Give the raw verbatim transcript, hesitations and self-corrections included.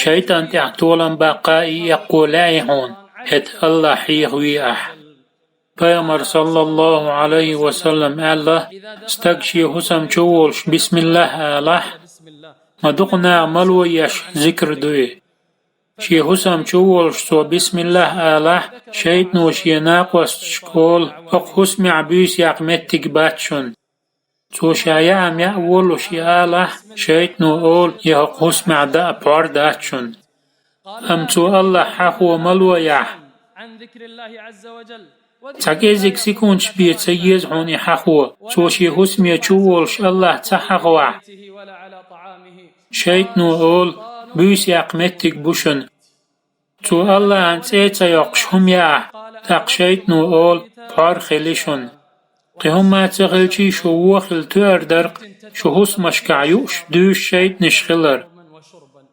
шайтӀан тӀехь толам баккха и эккхо лаьий хьуна, хӀета Аллахь хьехаве ахь. Пайхамар, саллаллаху Ӏалайхи ва саллам, аьлла: «Стаг шен хӀусам чу волуш бисмиллахь алахь, ма дукха наха мало еш зикр ду и. Шен хӀусам чу волуш цо бисмиллахь алахь, шайтӀано шен накъосташка олу: „ХӀокху хӀусамехь буьйса яккха меттиг бац шуна“. Цо ша яа ма яа волуш и алахь, шайтӀано олу: „Я хӀокху хӀусамехь даа пхьор дац шуна“». Амма цо Аллахь хьахо мало яхь, цхьа кӀеззиг секундаш бен ца еза хьуна и хьахо, цо шен хӀусаме чу волуш Аллахь ца хьахавахь, шайтӀано олу: «Буьйса яккха меттиг бу шуна». Цо Аллахьан цӀе а ца йоккхуш хӀума яахь, тӀаккха шайтӀано олу: «Пхьор хили шуна». Кхин хӀумма а ца хилчий, шу вон хила тоьар дара-кх шу хӀусамашкахь юуш, дуьйш шайтӀанаш хилар.